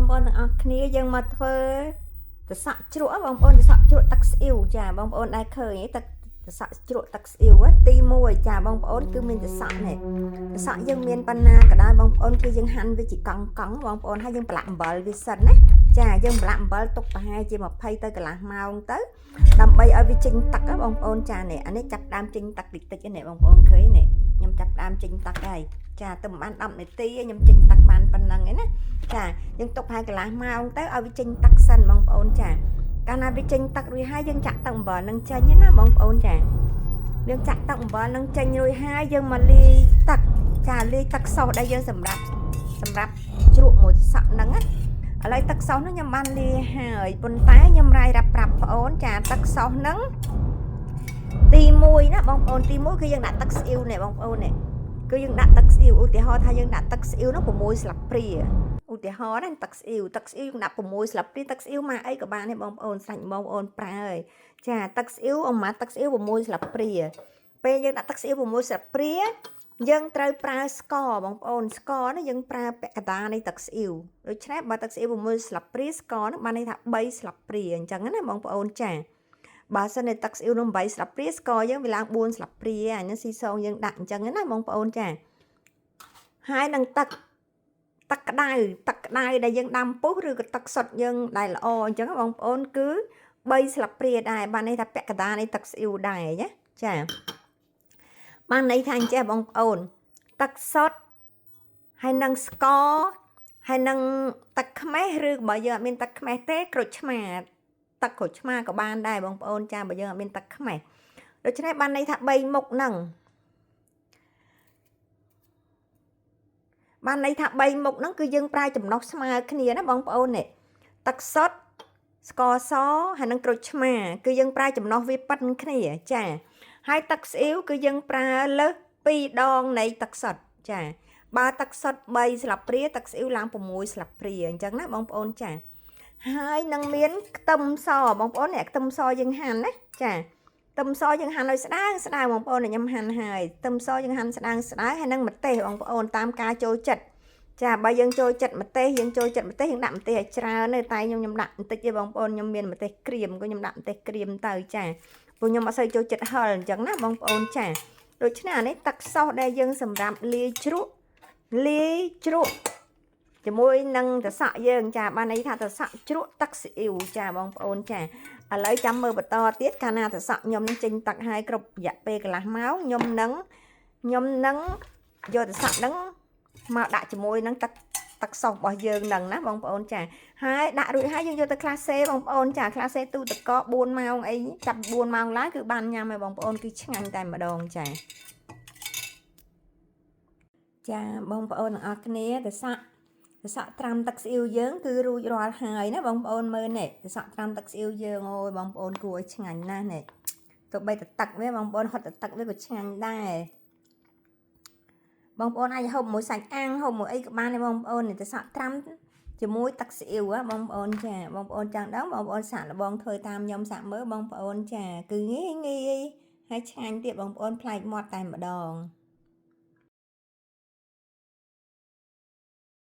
បងប្អូនទាំងអស់គ្នាយើងមកធ្វើត្រសក់ជ្រក់បងប្អូនត្រសក់ជ្រក់ទឹកស្អ៊ីវចាបងប្អូនដែលឃើញទេទឹកត្រសក់ជ្រក់ទឹកស្អ៊ីវទី1ចាបងប្អូនគឺមានត្រសក់នេះត្រសក់យើងមានប៉ុណ្ណាក៏ដោយបងប្អូនគឺយើងហាន់វាជាកង់កង់បងប្អូនហើយយើងប្រឡាក់អំបិលវាសិនណាចាយើងប្រឡាក់អំបិលទុកប្រហែលជា20ទៅកន្លះម៉ោងទៅដើម្បីឲ្យវាចេញទឹកណាបងប្អូនចានេះអានេះចាប់ដើមចេញទឹកតិចតិចនេះបងប្អូនឃើញនេះខ្ញុំចាប់ដើមចេញទឹកហើយចាទៅមិនបាន10នាទីខ្ញុំចេញទឹកបានប៉ុណ្ណឹងឯណាចាយើងទុកប្រហែលកន្លះម៉ោងទៅឲ្យវាចេញទឹកសិនបងប្អូនចាកាលណាវាចេញទឹករួចហើយយើងចាក់ទឹកអំបិលនឹងចេញណាបងប្អូនចាយើងចាក់ទឹកអំបិលនឹងចេញរួចហើយយើងមកលាយទឹកចាលាយទឹកសោសដែលយើងសម្រាប់ជ្រក់មួយសក់ហ្នឹងណាឥឡូវទឹកសោសហ្នឹងខ្ញុំបានលាយហើយប៉ុន្តែខ្ញុំរាយរាប់ប្រាប់បងអូនចាទឹកសោសហ្នឹងទី1ណាបងប្អូនទី1គឺយើងដាក់ទឹកស្អ៊ីវនេះបងប្អូននេះគឺយើងដាក់ទឹកស្អ៊ីវឧទាហរណ៍ថាយើងដាក់ទឹកស្អ៊ីវនោះ6ស្លាបព្រាឧទាហរណ៍ណាទឹកស្អ៊ីវទឹកស្អ៊ីវយើងដាក់6ស្លាបព្រាទឹកស្អ៊ីវមកអីក៏បានដែរបងប្អូនសាច់បងប្អូនប្រើហើយចាទឹកស្អ៊ីវអមទឹកស្អ៊ីវ6ស្លាបព្រាពេលយើងដាក់ទឹកស្អ៊ីវ6ស្លាបព្រាយើងត្រូវប្រើស្ករបងប្អូនស្ករនេះយើងប្រើពាក់កណ្ដាលនៃទឹកស្អ៊ីវដូច្នេះបើទឹកស្អ៊ីវ6ស្លាបព្រាស្ករនោះបានន័យថា3ស្លាបព្រាអញ្ចឹងណាបងប្អូនចាបើសិនជាទឹកស្អ៊ីវនោះ8ស្លាបព្រាស្ករយើងវាឡើង4ស្លាបព្រាអានេះស៊ីសងយើងដាក់អញ្ចឹងណាបងប្អូនចាហើយនឹងទឹកទឹកក្តៅទឹកក្តៅដែលយើងដាំពុះឬក៏ទឹកសុទ្ធយើងដែលល្អអញ្ចឹងបងប្អូនគឺ3ស្លាបព្រាដែរបានន័យថាពាក់កណ្ដាលនៃទឹកស្អ៊ីវដែរណាចាបានន័យថាអញ្ចេះបងប្អូនទឹកសុទ្ធហើយនឹងស្ករហើយនឹងទឹកខ្មេះឬបើយើងអត់មានទឹកខ្មេះទេក្រូចឆ្មាទឹកក្រូចឆ្មាក៏បានដែរបងប្អូនចាបើយើងអត់មានទឹកខ្មេះដូច្នេះបានន័យថា3មុខហ្នឹងបានន័យថា3មុខហ្នឹងគឺយើងប្រើចំណុះស្មើគ្នាណាបងប្អូននេះទឹកសុទ្ធស្ករសហើយនឹងក្រូចឆ្មាគឺយើងប្រើចំណុះវាប៉ិនគ្នាចាហើយទឹកស្អ៊ីវគឺយើងប្រើលើស2ដងនៃទឹកសុទ្ធចាបើទឹកសុទ្ធ3ស្លាបព្រាទឹកស្អ៊ីវឡើង6ស្លាបព្រាអញ្ចឹងណាបងប្អូនចាហើយនឹងមានខ្ទឹមសបងប្អូននេះខ្ទឹមសយើងហាន់ណាចាខ្ទឹមសយើងហាន់ឲ្យស្ដើងស្ដើងបងប្អូនខ្ញុំហាន់ហើយខ្ទឹមសយើងហាន់ស្ដើងស្ដើងហើយនឹងម្ទេសបងប្អូនតាមការចូលចិត្តចាបើយើងចូលចិត្តម្ទេសយើងចូលចិត្តម្ទេសយើងដាក់ម្ទេសឲ្យច្រើនទេតែខ្ញុំដាក់បន្តិចទេបងប្អូនខ្ញុំមានម្ទេសក្រៀមក៏ខ្ញុំដាក់ម្ទេសក្រៀមទៅចាព្រោះខ្ញុំអត់សូវចូលចិត្តហឹរអញ្ចឹងណាបងប្អូនចាដូច្នេះអានេះទឹកសោសដែលយើងសម្រាប់លាយជ្រក់លាយជ្រក់ជាមួយនឹងត្រសក់យើងចាបានន័យថាត្រសក់ជ្រក់ទឹកស៊ីអ៊ីវចាបងប្អូនចាឥឡូវចាំមើលបន្តទៀតកាលណាត្រសក់ខ្ញុំនឹងចេញទឹកហើយគ្រប់រយៈពេលកន្លះម៉ោងខ្ញុំនឹងយកត្រសក់ហ្នឹងមកដាក់ជាមួយនឹងទឹកទឹកសោសរបស់យើងនឹងណាបងប្អូនចាហើយដាក់រួចហើយយើងយកទៅក្លាសេបងប្អូនចាក្លាសេទូទឹកកក4ម៉ោងអីចាប់4ម៉ោងឡើងគឺបានញ៉ាំហើយបងប្អូនគឺឆ្ងាញ់តែម្ដងចាចាបងប្អូនទាំងអស់គ្នាត្រសក់ត្រសក់ត្រាំទឹកស្អ៊ីវយើងគឺរួចរាល់ហើយណាបងប្អូនមើលនេះត្រសក់ត្រាំទឹកស្អ៊ីវយើងអូយបងប្អូនគួរឲ្យឆ្ងាញ់ណាស់នេះទោះបីតែទឹកវាបងប្អូនហត់តែទឹកវាក៏ឆ្ងាញ់ដែរបងប្អូនអាចហូបមួយសាច់អាំងហូបមួយអីក៏បានដែរបងប្អូននេះត្រសក់ត្រាំជាមួយទឹកស្អ៊ីវហ៎បងប្អូនចាបងប្អូនចង់ដឹងបងប្អូនសាកល្បងធ្វើតាមខ្ញុំសាកមើលបងប្អូនចាគឺងាយងាយហើយឆ្ងាញ់ទៀតបងប្អូនប្លែកមាត់តែម្ដង។